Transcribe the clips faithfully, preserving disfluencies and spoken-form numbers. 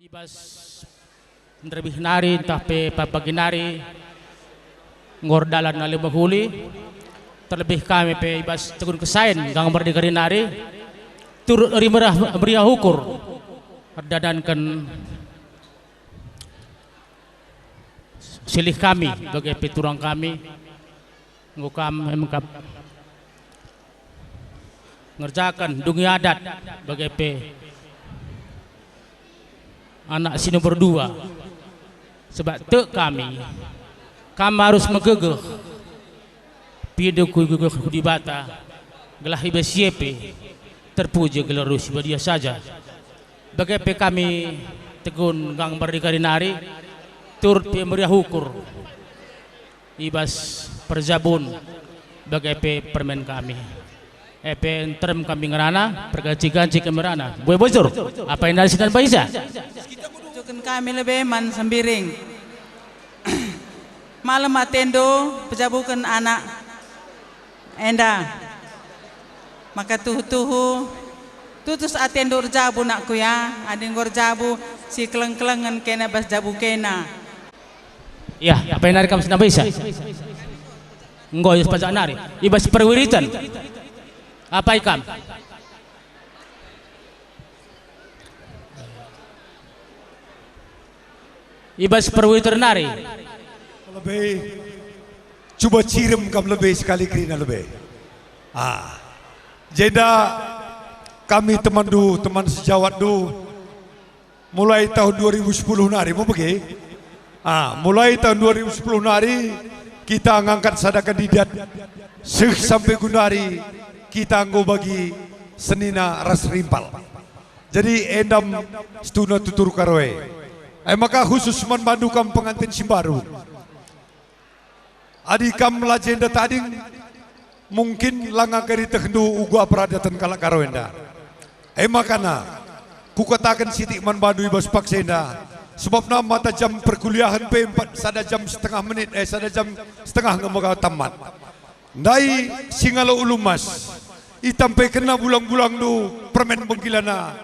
I bas nderbih nari ntah pe pagi nari, enggo erdalan alu mehuli, terlebih kami pe i bas Tegun Kesain, Gang Merdeka nari, turut eri merah, meriah ukur erdalanken silih kami bage pe turang kami, enggo kam emkap ngerjaken dungi adat bage pe anak si nomor dua. Sebab tek kami, kam arus megegeh, pindo ku gegeh ku Dibata, gelah i bas si e pe terpuji gelarNdu si badia saja. Bage pe kami Tegun Gang Merdeka nari, turut pe meriah ukur i bas perjabun bage pe permen kami. E pe nterem kami ngerana, perganci-ganci kami ngerana. Bue bujur, apai nari si tan baisa? Tujuken kami lebe man Sembiring. Malem atendu pejabuken anak enda. Maka tuhu-tuhu, tutus atendu erjabu, nakku, ya, adi enggo erjabu, si keleng-kelengen kena bas jabu kena. Ya, apai nari kam senam baisa? Enggo, ya, pajak nari. I bas perwiriten. Apai kam? I bas perwiriten nari. Lebe, cuba cirem kam lebe sekali kerina lebe. Ah. Jenda kami temanndu, teman sejawatndu, mulai tahun dua ribu sepuluh nari, mau bage? Ah, mulai tahun dua ribu sepuluh nari, kita ngangkat sada kandidat, seh sampe genduari kita enggo bagi senina ras rimpal. Jadi endam situhuna tutur Karo e. E maka khusus man bandu kam penganten si mbaru. Adi kam la jenda tading, mungkin langa kari tehndu uga peradaten kalak Karo enda. E makana, kukataken sitik man bandu i bas paksa enda, sebabna mata jam perkuliahen pe empat, sada jam setengah menit, eh, sada jam setengah nge maka tamat. Ndai si ngalo ulu emas, itampekenna bulang-bulangndu permen bengkilana.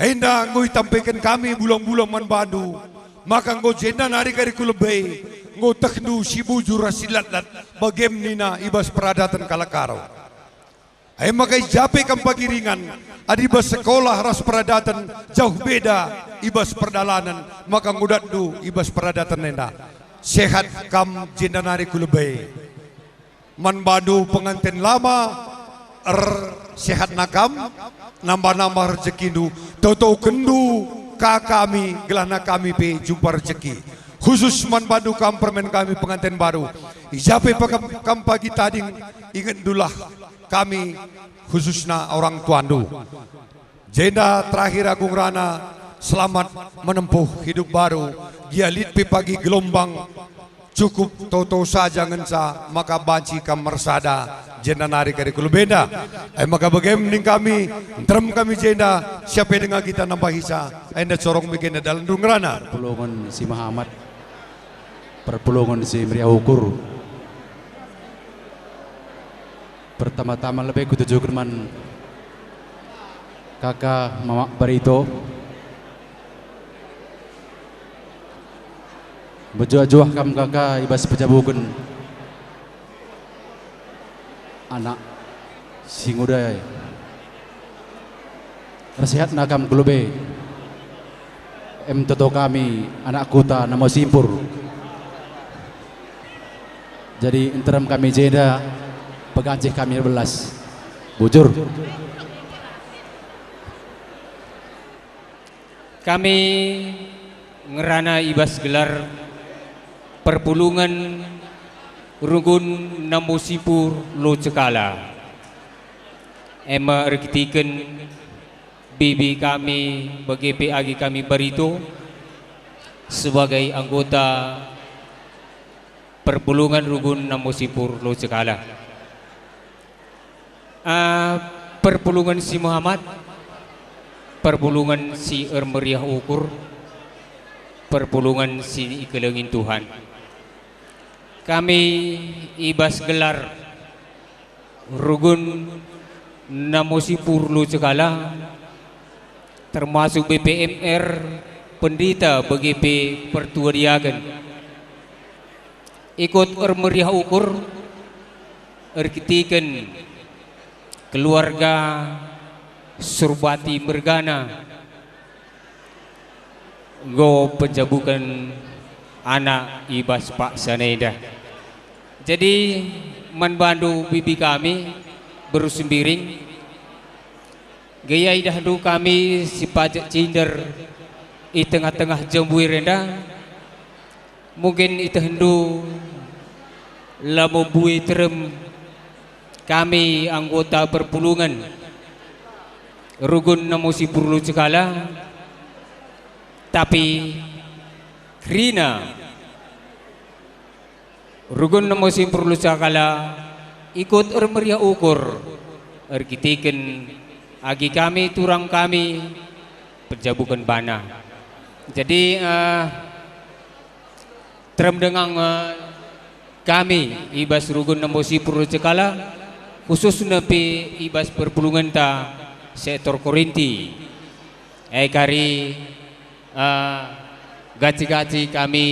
Enda enggo itampeken kami bulang-bulang man bandu, maka enggo jenda nari kari ku lebe, enggo tehndu si bujur ras si latlat, bagem nina i bas peradaten kalak Karo. E maka i ja pe kam pagi ringan, adi bas sekolah ras peradaten jauh beda i bas perdalanen, maka enggo datndu i bas peradaten enda. Sehat kam jenda nari ku lebe. Man bandu penganten lama, ersehatna kam, nambah-nambah rejekindu, totokenndu ka kami, gelahna kami pe jumpa rejeki. Khusus man bandu kam permen kami penganten baru. I ja pe kam, kam pagi tading, ingetndulah kami, khususna orang tuandu. Jenda terakhir aku ngerana, selamat menempuh hidup baru, gia lit pe pagi gelombang, cukup toto saja ngenca maka banci kam mersada, jenda nari kari ku lebe enda. E maka bagem ning kami, nterem kami jenda, siapa denga kita nambahisa, enda corong mege enda dalan ngerana. Perpulungen si mehamat, perpulungen si meriah ukur. Pertama-tama lebe kutujuken man kaka Mamak Barito. Mejuah-juah kam kaka i bas pejabuken anak si nguda e. Ersehatna kam ku lebe. Em toto kami anak kuta Namo Simpur. Jadi nterem kami jenda, pegancih kami erbelas. Bujur. Kami ngerana i bas gelar perpulungen runggun Namo Simpur Lo Cekala. Ema erkiteken bibi kami bage pe agi kami Barito sebagai anggota perpulungen runggun Namo Simpur Lo Cekala. Ah, perpulungen si mehamat, perpulungen si ermeriah ukur, perpulungen si ikelengin Tuhan. Kami i bas gelar runggun Namo Simpur Lo Cekala, termasuk B P M R, pendeta bage pe pertua diaken. Ikut ermeriah ukur erkiteken keluarga Surbati mergana enggo penjabuken anak i bas paksa enda. Jadi, man bandu bibi kami, beru Sembiring, gaya idahndu kami si pajek cinder i tengah-tengah jembuir enda, mungkin itehndu labo mbue terem kami anggota perpulungen Rugun Namo Sipurlo Cekala, tapi kerina Rugun Namo Sipurlo Cekala ikut ermeriah ukur erkiteken agi kami turang kami penjabuken bana. Jadi, eh, terem denga, eh, kami i bas Rugun Namo Sipurlo Cekala, khususna pe i bas perpulungenta sektor Korinti. E kari, eh, gaci-gaci kami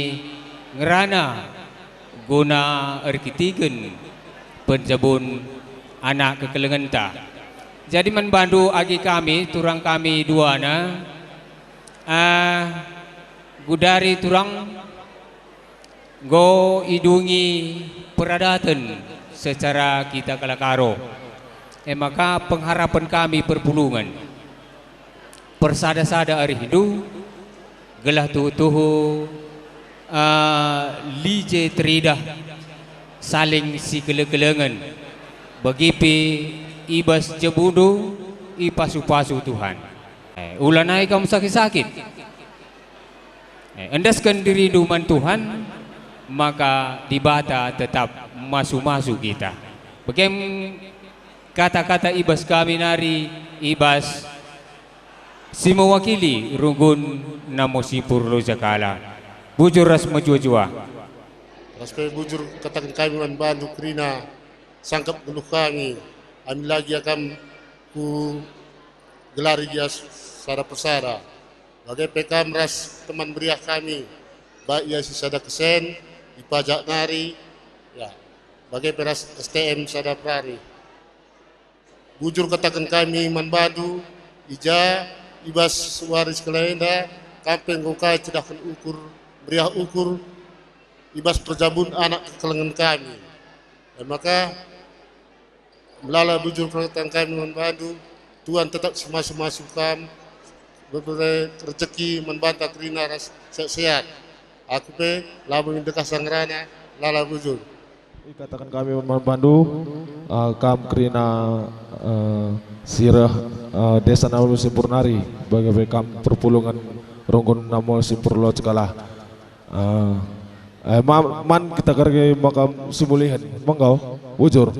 ngerana guna erkiteken penjabun anak kekelengenta. Jadi man bandu agi kami, turang kami duana, eh, gudari turang enggo idungi peradaten secara kita kalak Karo. E maka pengharapen kami perpulungen, persada-sada arihndu, gelah tuhu-tuhu, eh, lit je teridah saling sikele-kelengen, bagi pe i bas jabundu ipasu-pasu Tuhan. Eh, ulanai kam sakit-sakit. Eh, endesken dirindu man Tuhan, maka Dibata tetap masu-masu kita. Begem kata-kata i bas kami nari, i bas si mewakili Rugun Namo Sipurlo Cekala. Bujur ras mejuah-juah. Ras pe bujur kataken kami man bandu kerina sangkep geluh kami, amin la gia kam ku gelari gia sada persada. Bage pe kam ras teman meriah kami, baik ia si sada kesen, i pajak nari, ya, bage pe ras S T M sada perari. Bujur kataken kami man bandu, i ja, i bas wari sekalak enda, kam pe enggo ka cidahken ukur, meriah ukur, i bas perjabun anak kekelengen kami. E maka, melala bujur kataken kami man bandu, Tuhan tetap simasu-masu kam, bebere rejeki man banta kerina ras sehat-sehat. Aku pe labo min dekah sa ngerana, lala bujur. Ikataken kami man bandu, eh, kam kerina, eh, si reh, eh, Desa Namo Sipurlo nari, bage pe kam perpulungen Rugun Namo Sipurlo Cekala. Ah, eh, ma-, man kita kerge maka si mulihen, mengko, bujur.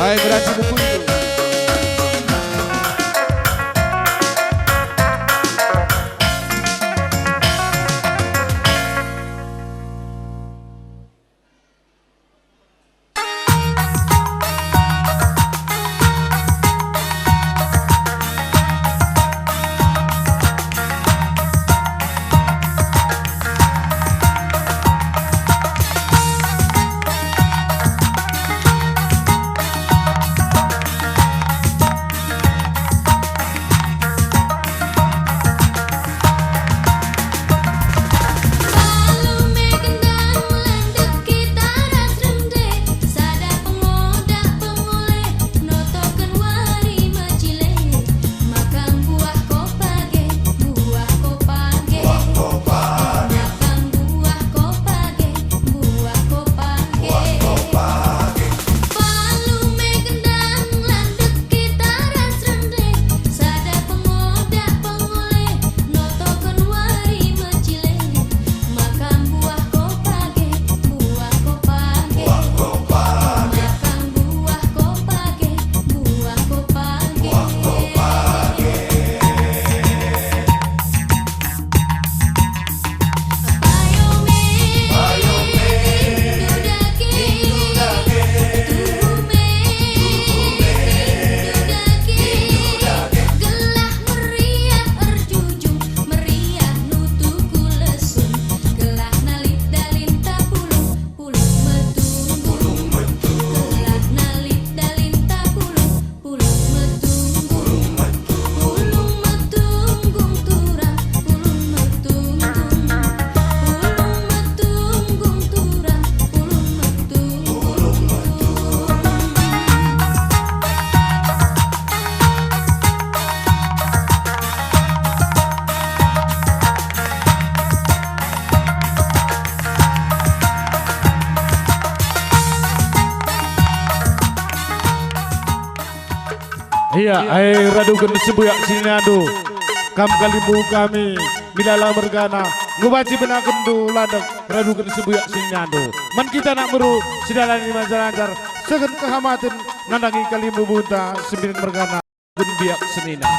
Ai, beransi bukundu. Ia, ai raduken sembuyak sininandu, kam kalimbubu kami, Milala mergana, ngubaci benakenndu landek raduken sembuyak sininandu. Man kita anak beru, sidalani lancar-lancar, sehen kehamaten nandangi kalimbubunta Sembiring mergana. Gun biak senina.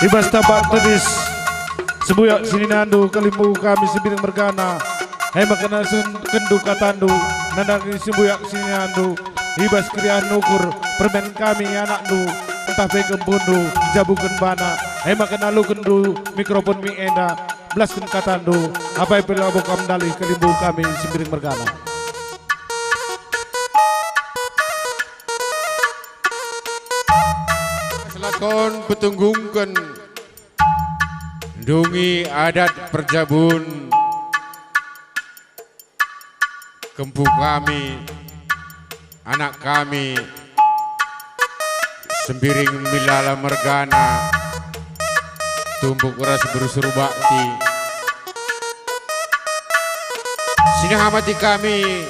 I bas tampak tedis, sembuyak sininandu kalimbubu kami Sembiring mergana, e maka nasikendu katandu, nandangi sembuyak sininandu, i bas keriahen ukur permen kami anakndu, ntah pe kembundu, jabuken bana, e maka nalukenndu mikrofon mi enda, belasken katandu, apai pe labo kam ndalih kalimbubu kami Sembiring mergana. Selakon petunggungken ndungi adat perjabun kempu kami, anak kami, Sembiring Milala mergana, tumbuk ras beru-beru bakti. Sinahamati kami,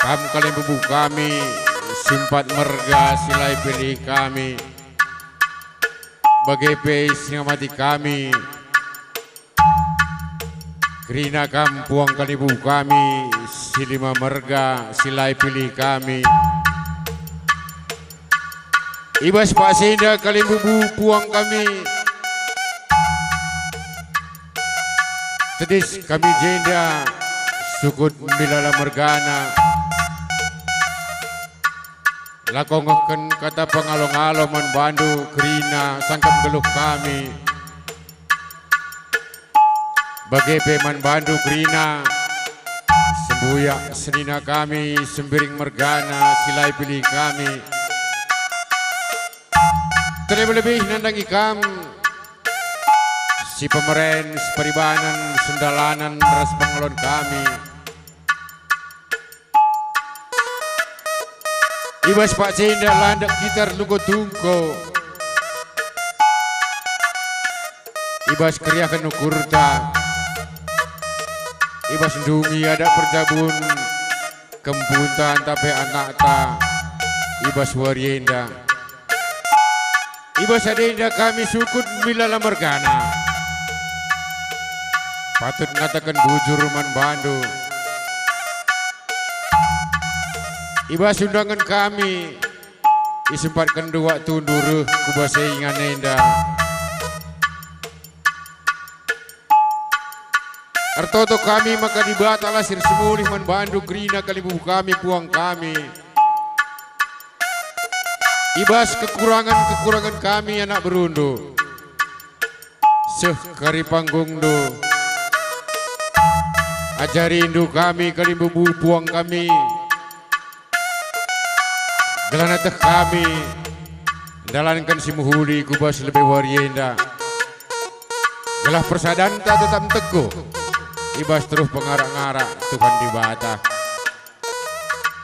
kam kalimbubu kami, si empat merga si la ipilih kami. Bage pe sinahamati kami, kerina kam puang kalimbubu kami, si lima merga si la ipilih kami. I bas paksa enda kalimbubu puang kami, tedis kami jenda sukut Milala mergana. Lako ngehken kata pengalo-ngalo man bandu kerina sangkep nggeluh kami. Bage pe man bandu kerina, sembuyak senina kami, Sembiring mergana, si la ipilih kami. Terlebih-lebih nandangi kam, si pemeren, si paribanen, sendalanen, ras pengelon kami. I bas paksa enda landek kita ertungko-tungko. I bas keriahen ukurta, i bas ndungi adat perjabun kempunta ntah pe anakta i bas wari enda. I bas sada enda kami sukut milala mergana. Patut ngataken bujur man bandu. I bas undangen kami, isempatkenndu waktundu reh ku bas ingan enda. Ertoto kami maka Dibata la si ersemulih man bandu kerina kalimbubu kami, puang kami. I bas kekurangen-kekurangen kami anak berundu, seh kari panggungndu. Ajarindu kami kalimbubu, puang kami, gelah neteh kami ndalanken si mehuli ku bas lebe wari enda, gelah persadanta tetap nteguh i bas teruh pengarak-ngarak Tuhan Dibata.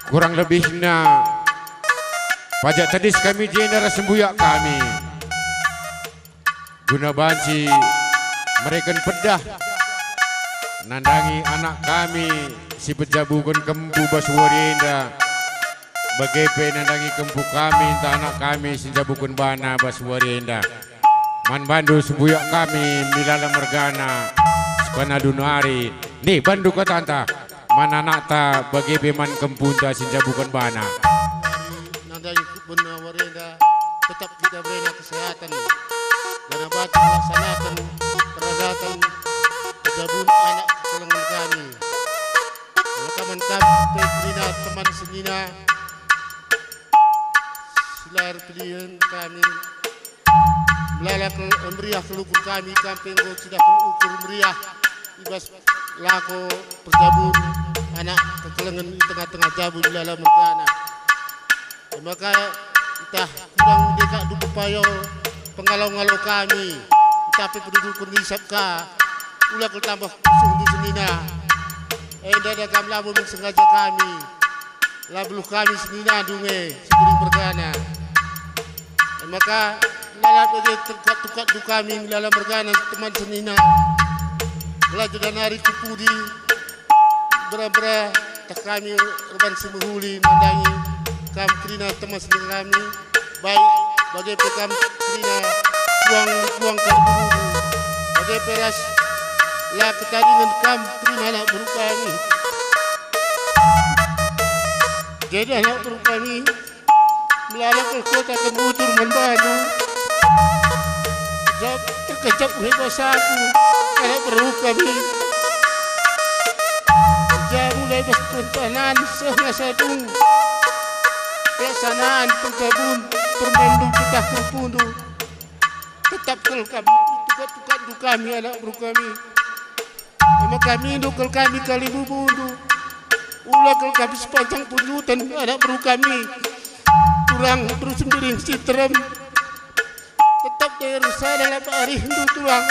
Kurang lebihna, pajak tedis kami jenda ras sembuyak kami, guna banci mereken pedah nandangi anak kami si pejabuken kempu bas wari enda, bage pe nandangi kempu kami ntah anak kami si njabuken bana bas wari enda. Man bandu sembuyak kami milala mergana, sukana dunari, ndeh bandu katanta man anakta bage pe man kempunta si njabuken bana. Nandangi bena wari enda, tetap kita berena kesehatan. Bana banci melaksanaken peradaten pejabun anak kekelengen kami. Maka man kam pe kerina teman senina, si la erpilihen kami, melala kel-, meriah kal ukur kami, kam pe enggo cidahken ukur meriah i bas lako perjabun anak kekelengen i tengah-tengah jabu melala mergana. E maka ntah kurang dekak duku payo pengalo-ngalo kami, ntah pe peduduken isap ka, ula kal tambah pusuhndu senina. Enda da kam labo min sengaja kami, la beluh kami senina dunge si gering mergana. E maka, lalap bage terkuat-kuatndu kami melala mergana teman senina. Gelah jeda nari ku pudi, bera-bera tah kami erban si mehuli nandangi kam kerina teman senina kami, baik bage pe kam kerina puang-puang kami dulu, bage pe ras la ketadingen kam kerina anak beru kami. Jadi anak beru kami, melala kal kuataken bujur man bandu. Jab terkejap uhe bas aku, kalak beru kami. Jab mulai bas perencanaan seh nasa dung. Pelaksanaan pengkabun permendu tah kempundu. Tetap kal kami, tukat-tukatndu kami, anak beru kami. Ema kami ndukal kami kalimbubundu. Ula kal kami sepanjang punjuten anak beru kami. Turang beru Sembiring si terem. Tetap daya rusada laba arihndu turang.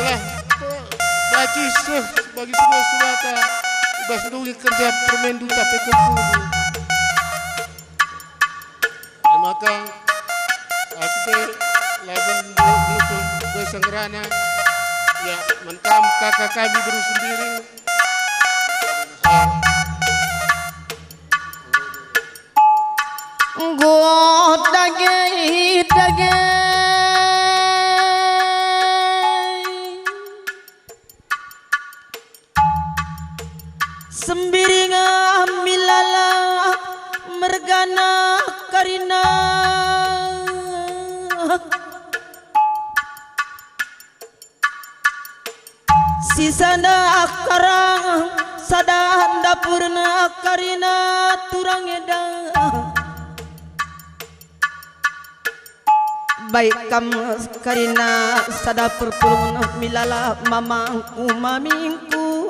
Telah banci seh bagi semua subata i bas ndungi kerja permendu tah pe kempundu. E maka, aku pe labo nggo-, nggo-, nggo senggerana, ya, man kam kaka kami beru Sembiring. Ah. Enggo dage-dage. Sembiring milala mergana karina. Sisana karang sada dapurna karina turang eda. Baik kam karina sada perpulungen milala mamangku mamingku.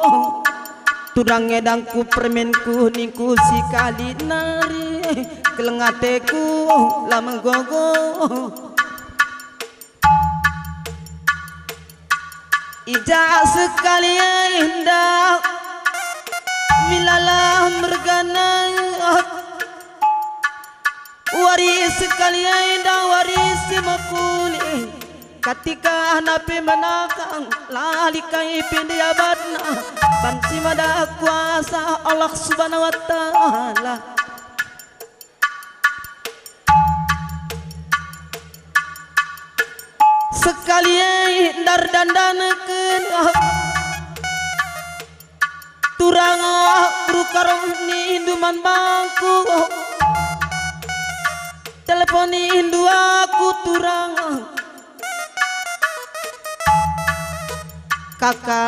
Turang edangku permenku ningku sikali nari, keleng ateku la megogo. I ja sekali enda milala mergana. Sekali enda wari si mekuli, katika nape menakang, la lit kai pe ndiabatna, banci mada kuasa Allah Subhanahu wa Ta'ala. Sekali e ndar dandanken turang, beru Karo nindu man bangku, telepon nindu aku turang. Kaka,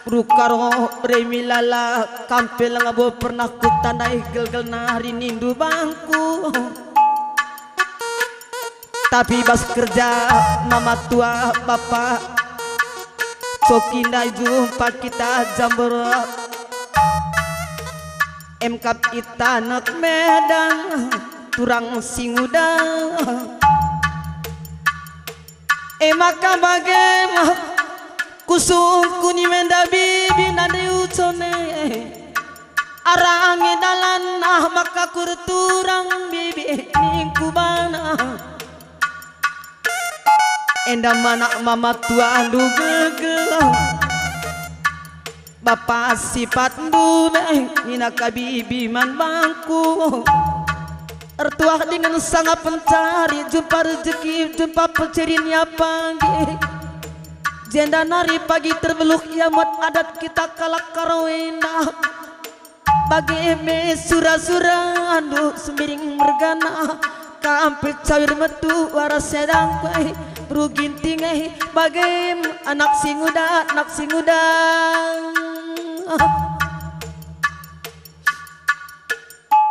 beru Karo, bere Milala, kam pe langa bo pernah kutandai gelgelna ari nindu bangku. Tapi bas kerja mama tua bapa, coki ndai jumpa kita jambor. Emkap i taneh Medan, turang si nguda. E maka bage me kusungkun i menda bibi nande ucone. Arah nge dalan ah maka kurturang bibi ningku bana. Enda mana mama tuandu gegel. Bapa sipatndu be nina ka bibi man bangku. Ertuah dingen sanga pencari, jumpa rejeki, jumpa pecirin ia pagi. Jenda nari pagi terbeluh ia muat adat kita kalak Karo enda. Bage me sura-surandu Sembiring mergana, kam pe cawir metu wara sedang kuai, beru Ginting e, bage anak si nguda, anak si nguda.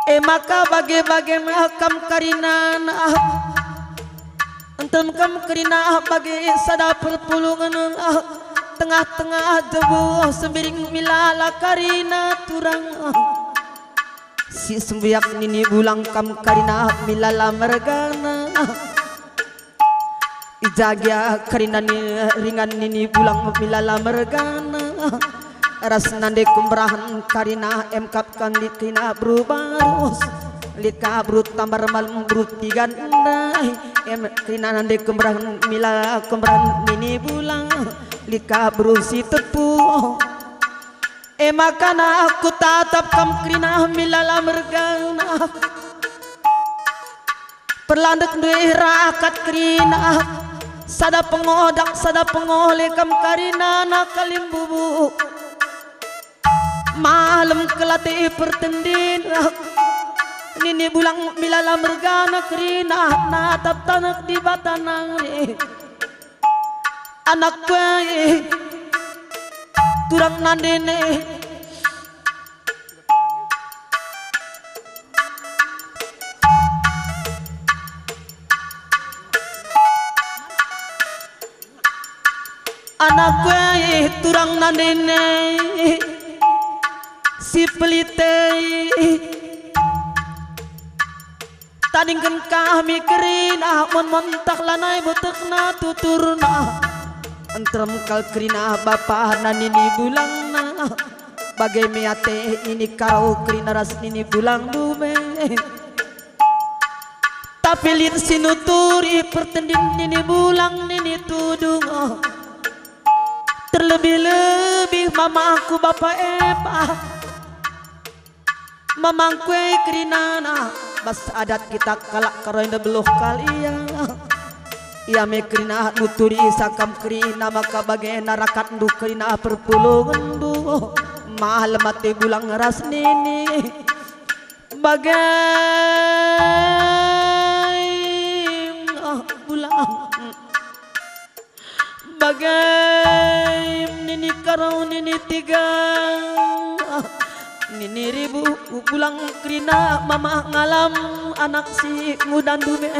E maka bage-bage me kam karinana. Enten kam kerina bage sada perpulungen, tengah-tengah jebu Sembiring Milala karina turang. Si sembiak nini bulang kam karina Milala mergana. I ja gia karina ni ringan nini bulang Milala mergana. Ras nande kemberahen karina emkap kan lit kerina beru Barus. Lit ka beru Tambar Malem beru Tiga Ndai. Em kerina nande kemberahen Milala kemberahen nini bulang. Lit ka beru Sitepu. E maka na kutatap kam kerina Milala mergana. Perlandek ndai rakat kerina, sada pengodak, sada pengole kam karina na kalimbubu. Malem kelate pertendin, nini bulang Milala mergana kerina, natap taneh Dibata nari. Anak kuai, turang nandene. Anak kuai, turang nandene. Si pelite. Tadingken kami kerina, mon-mon tah lanai butehna tuturna. Nterem kal kerina bapana nini bulangna. Bage me ate nini Karo kerina ras nini bulang dume. Tapi lit si nuturi pertendin nini bulang nini tudung. Terlebih-lebih mamaku bapa epa. Mamangku e kerinana, bas adat kita kalak Karo enda beluh kal ia. Ia me kerina nuturi sakam kerina maka bage narakatndu kerina perpulungenndu. Malem ate bulang ras nini. Bage, ah, bulang. Bage nini Karo nini Tiga, nini Ribu bulang kerina mama ngalam anak si ngudandu me.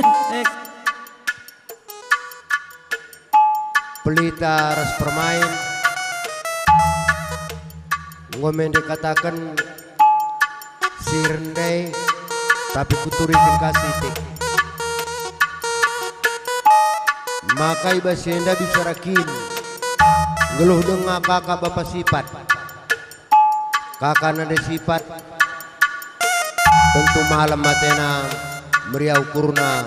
Pelita ras permain, enggo me ndikataken si rende, tapi kuturiken ka sitik. Maka i bas si enda bicara kin, nggeluh denga kaka bapa sipat. Kaka nande sipat, tentu malem atena Meriah ukurna,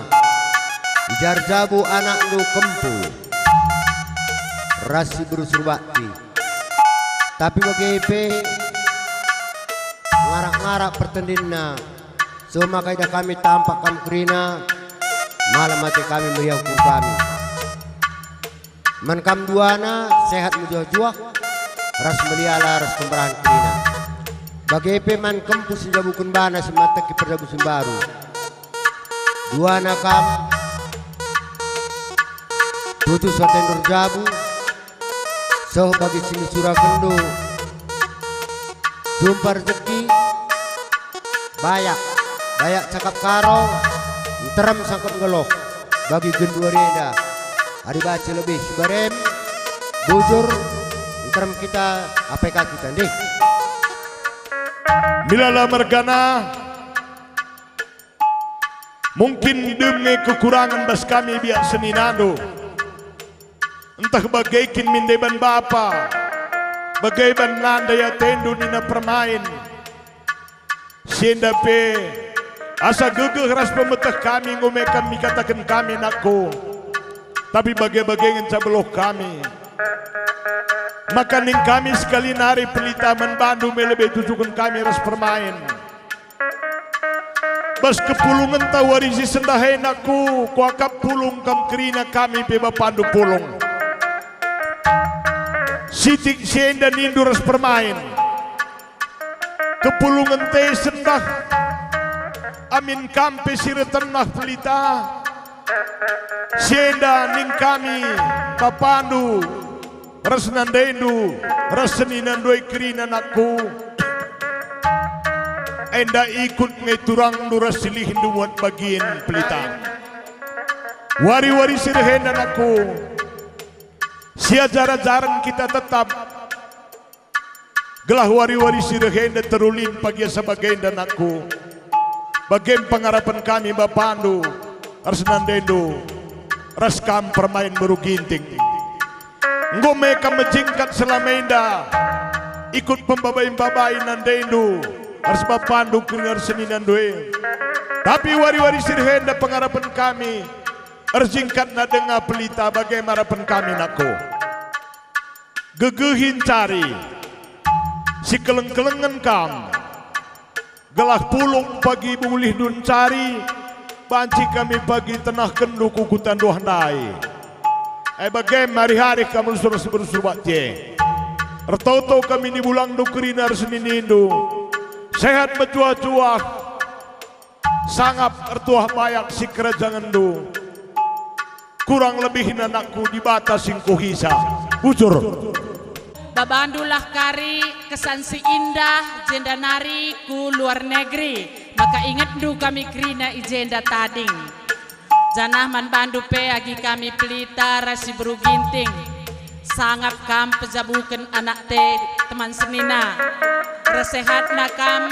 i ja erjabu anakndu Kempu ras si beru Surbakti. Tapi bage pe ngarak-ngarak pertendinna, seh maka idah kami tampak kam kerina, malem ate kami meriah ukur kami. Man kam duana sehat mejuah-juah, ras meliala ras kemberahen kerina. Bage pe man Kempu si njabuken bana si mateki perjabu si mbaru. Duana kam tutus atendu erjabu, seh bagi si nicurakenndu jumpa rejeki, bayak, bayak cakap Karo, nterem sangkep nggeluh bagi genduari enda. Adi banci lebih si barem, bujur, nterem kita, A P K kita, ndih. Milala mergana, mungkin dem nge kekurangen bas kami biak seninandu. Ntah bage kin min deban bapa, bage ban nandai atendu nina permain. Si enda pe, asa gegeh ras pemeteh kami enggo me kam ikataken kami anakku. Tapi bage-bage ngenca beluh kami. Maka ning kami sekali nari pelita man bandu me lebe tujuken kami ras permain. Bas kepulungenta wari si sendah e anakku, kuakap pulung kam kerina kami pe bapandu pulung. Sitik si enda nindu ras permain. Kepulungenta e sendah, amin kam pe si reh tenah pelita. Si enda ning kami, bapandu, ras nandaindu, ras seninandu e kerina anakku. Enda ikut nge turangndu ras silihndu muat bagin pelita. Wari-wari si reh enda anakku, siajar-ajaren kita tetap. Gelah wari-wari si reh enda terulin pagi asa bagenda anakku. Bage me pengarapen kami bapandu, ras nandaindu, ras kam permain beru Ginting. Enggo me kam mejingkat selama enda, ikut pembabai-mbabai nandaindu, ras bapandu kerina ras seninandu e. Tapi wari-wari si reh enda pengarapen kami, erjingkatna denga pelita bage me arapen kami anakku. Gegehi ncari, sikeleng-kelengen kam, gelah pulung pagi bulihndu ncari, banci kami pagi tenahkenndu ku kuta nduah ndai. E bage me arih-arih kam rusur-rusur bak je. Ertoto kami ni bulangndu kerina ras ninindu, sehat mejuah-juah, sangap ertuah bayak sikerajangenndu. Kurang lebihna anakku Dibata si engkuhisa. Bujur. Babandulah kari kesan si indah jenda nari ku luar negeri, maka ingetndu kami kerina i jenda tading. Janah man bandu pe agi kami pelita ras si beru Ginting, sangap kam pejabuken anak te teman senina. Reh sehatna kam,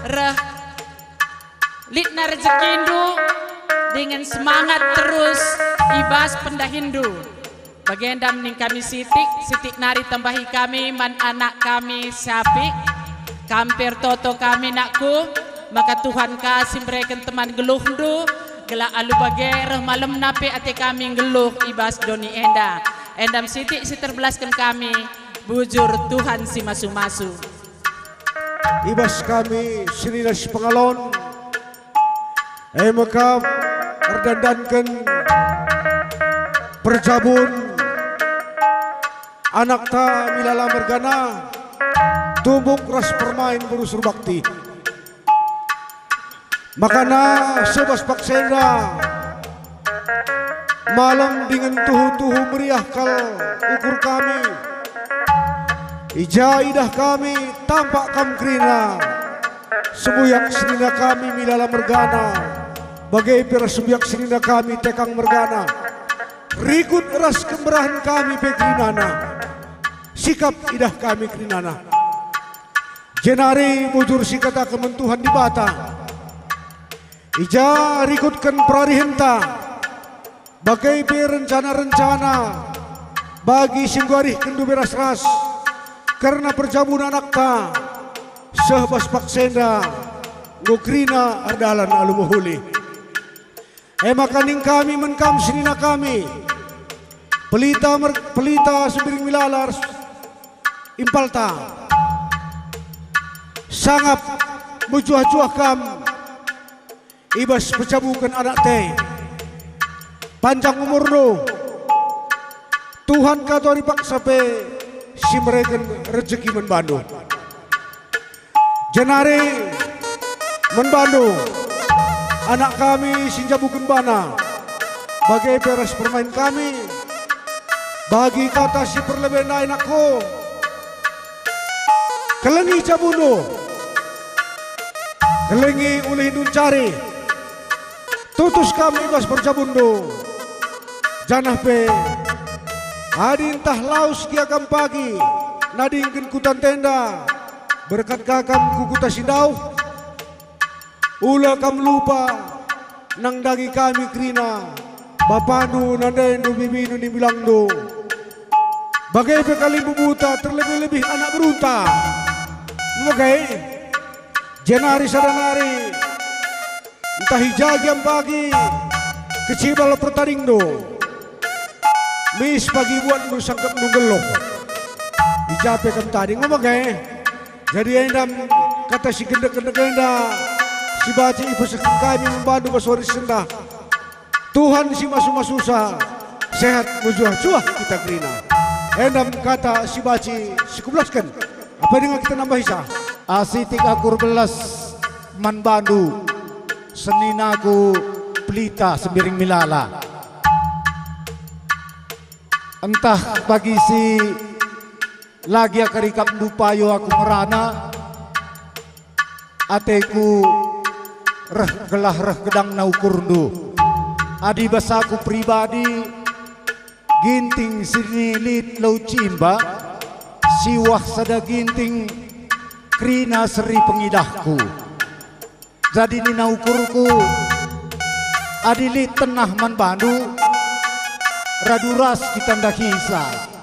reh litna rejekindu, dingen semangat terus i bas pendahinndu. Bagenda me ning kami sitik, sitik nari tambahi kami man anak kami Sapik. Kam pe ertoto kami, nakku, maka Tuhan ka si mbereken teman geluhndu, gelah alu bage reh malemna pe ate kami nggeluh i bas doni enda. Enda me sitik si terbelasken kami, bujur Tuhan si masu-masu. I bas kami senina sipengalon, e me kam erdandanken perjabun anakta Milala mergana, Tumbuk ras permain beru Surbakti. Makana seh bas paksa enda, malem dingen tuhu-tuhu meriah kal ukur kami. I ja idah kami tampak kam kerina, sembuyak senina kami Milala mergana, bage pe ras sembuyak senina kami Tekang mergana. Rikut ras kemberahen kami pe kerinana, sikap idah kami kerinana. Jenari bujur sikataken man Tuhan Dibata. I ja rikutken perarihenta, bage pe rencana-rencana bagi si enggo iarihkenndu ras-ras kerna perjabun anakta, seh bas paksa enda enggo kerina erdalan alu mehuli. E maka ning kami man kam senina kami, Pelita mer-, Pelita Sembiring Milala ras impalta. Sangap mejuah-juah kam i bas pejabuken anakta e. Panjang umurndu, Tuhan katori paksa pe si mereken rejeki man bandu. Jenari man bandu, anak kami si njabuken bana, bage pe ras permain kami, bagi kata si perlebe ndai, anakku. Kelengi jabundu, kelengi ulihndu ncari. Tutus kam i bas perjabundu, janah pe adi ntah lawes gia kam pagi nadingken kuta ntenda, berkat ka kam ku kuta si ndauh. Ula kam lupa nandangi kami kerina, bapandu, nandendu, bibindu, nimbilangndu, bage pe kalimbubuta, terlebih-lebih anak berunta. Mage, jenari sada nari, ntah i ja gia pagi kecibal pertadingndu, mis pagi buatndu sangkepndu nggeluh. I ja pe kam tading, mage. Jadi enda me kata si gendek-gendek enda si banci ipesehken kami man bandu bas wari si sendah. Tuhan si masu-masusa, sehat mejuah-juah kita kerina. Enda me kata si banci si kubelasken. Apa denga kita nambahisa? Asitik aku erbelas man bandu, seninaku Pelita Sembiring Milala. Ntah bagi si la gia kari kap ndupayo aku ngerana, ateku reh gelah reh gedangna ukurndu. Adi bas aku pribadi, ginting si lit Lau Cimba, siwah sada ginting kerina seri pengidahku. Jadi nina ukurku, adi lit tenah man bandu, radu ras kita ndahisa.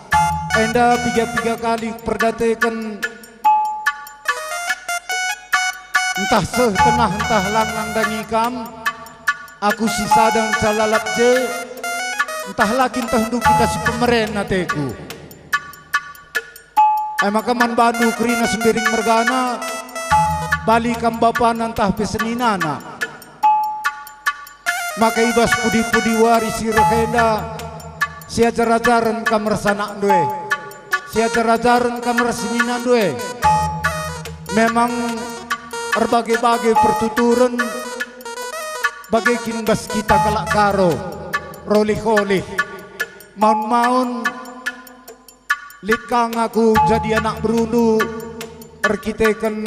Enda piga-piga kali perdateken, ntah seh tenah ntah lang nandangi kam, aku si sada ngenca lalap je, ntah la kin tehndu kita si pemeren ateku. E maka man bandu kerina Sembiring mergana, bali kam bapana ntah pe seninana. Maka i bas pudi-pudi wari si reh enda, siajar-ajaren kam ras anakndu e, siajar-ajaren kam ras seninandu e. Memang erbage-bage pertuturen, bage kin bas kita kalak Karo, rolih-olih, maun-maun, lit kang aku jadi anak berundu erkiteken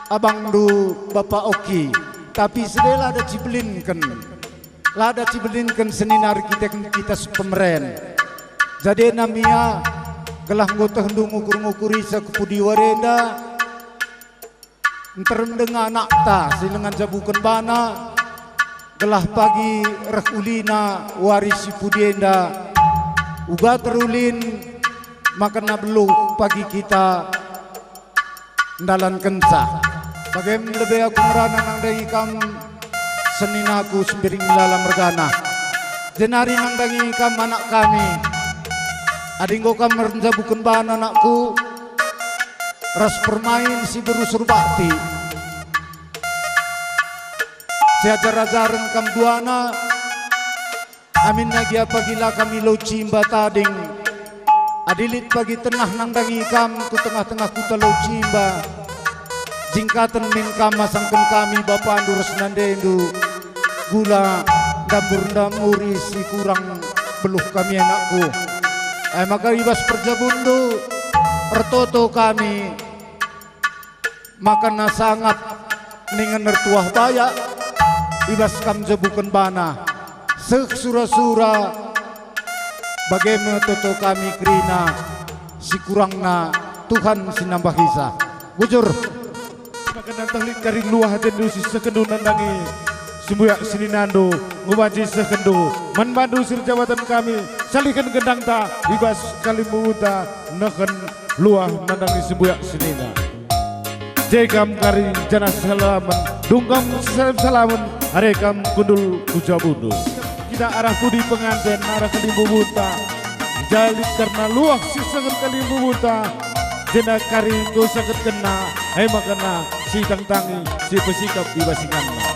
abangndu Bapa Oki, tapi sede la ada cibelinken, la ada cibelinken senina erkiteken kita sepemeren. Jadi enda me ia, gelah enggo tehndu ngukur-ngukurisa ku pudi wari enda, nterem denga anakta si lenga njabuken bana, gelah pagi reh ulina wari si pudi enda, uga terulin maka na beluh pagi kita ndalankenca. Bage me lebe aku ngerana nandangi kam seninaku Sembiring Milala mergana. Jenari nandangi kam anak kami. Adi enggo kam njabuken bana anakku, ras permain si beru surbakti. Siajar-ajaren kam duana, aminna gia pagi la kami Lau Cimba tading. Adi lit pagi tenah nandangi kam ku tengah-tengah kuta Lau Cimba, jingkaten min kam masangken kami bapandu ras nandendu, gula ndambur-ndamburi si kurang beluh kami anakku. E maka i bas perjabunndu ertoto kami, maka na sangap ningen ertuah bayak i bas kam njabuken bana, seh sura-sura, bage me toto kami kerina, si kurangna Tuhan si nambahisa. Bujur. Maka ntah lit kari luah atendu si sehkenndu nandangi sembuyak seninandu, enggo banci sehkenndu man bandu si erjabaten kami, salihken gendangta i bas kalimbubuta nehen luah nandangi sembuyak senina. Je kam kari janah salamen, dung kam salamen, Are kam kundul ku jabundu. Kita arah pudi penganten, arah kalimbubunta. Jadi kerna luah si seket kalimbubunta, jenda kari enggo seket kena, e maka kena si tangtangi, si pesikap i bas inganna.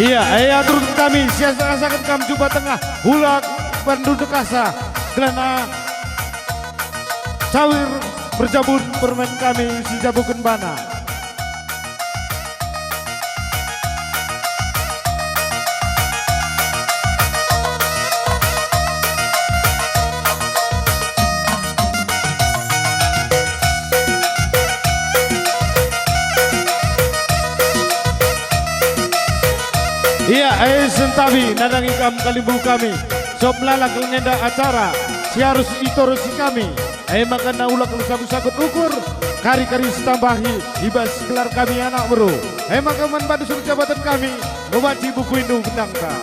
Ia, e aturken kami, sias rasaken kam jumpa tengah, ulak bandu dekasa, gelahna cawir perjabun permen kami si jabuken bana. Ia, e sentabi nandangi kam kalimbubu kami, sop melala kal enda acara si arus itorusi kami. E maka kena ulak sagut-sagut ukur, kari-kari si tambahi i bas gelar kami anak beru. E maka man bandu suruh jabatan kami, ngebanci buku indu gendangta.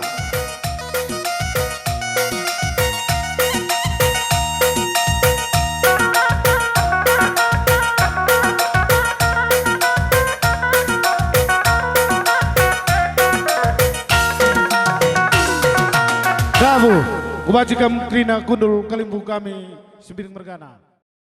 Dabu, kubanci kam kerina kundul kalimbubu kami, Sembiring mergana.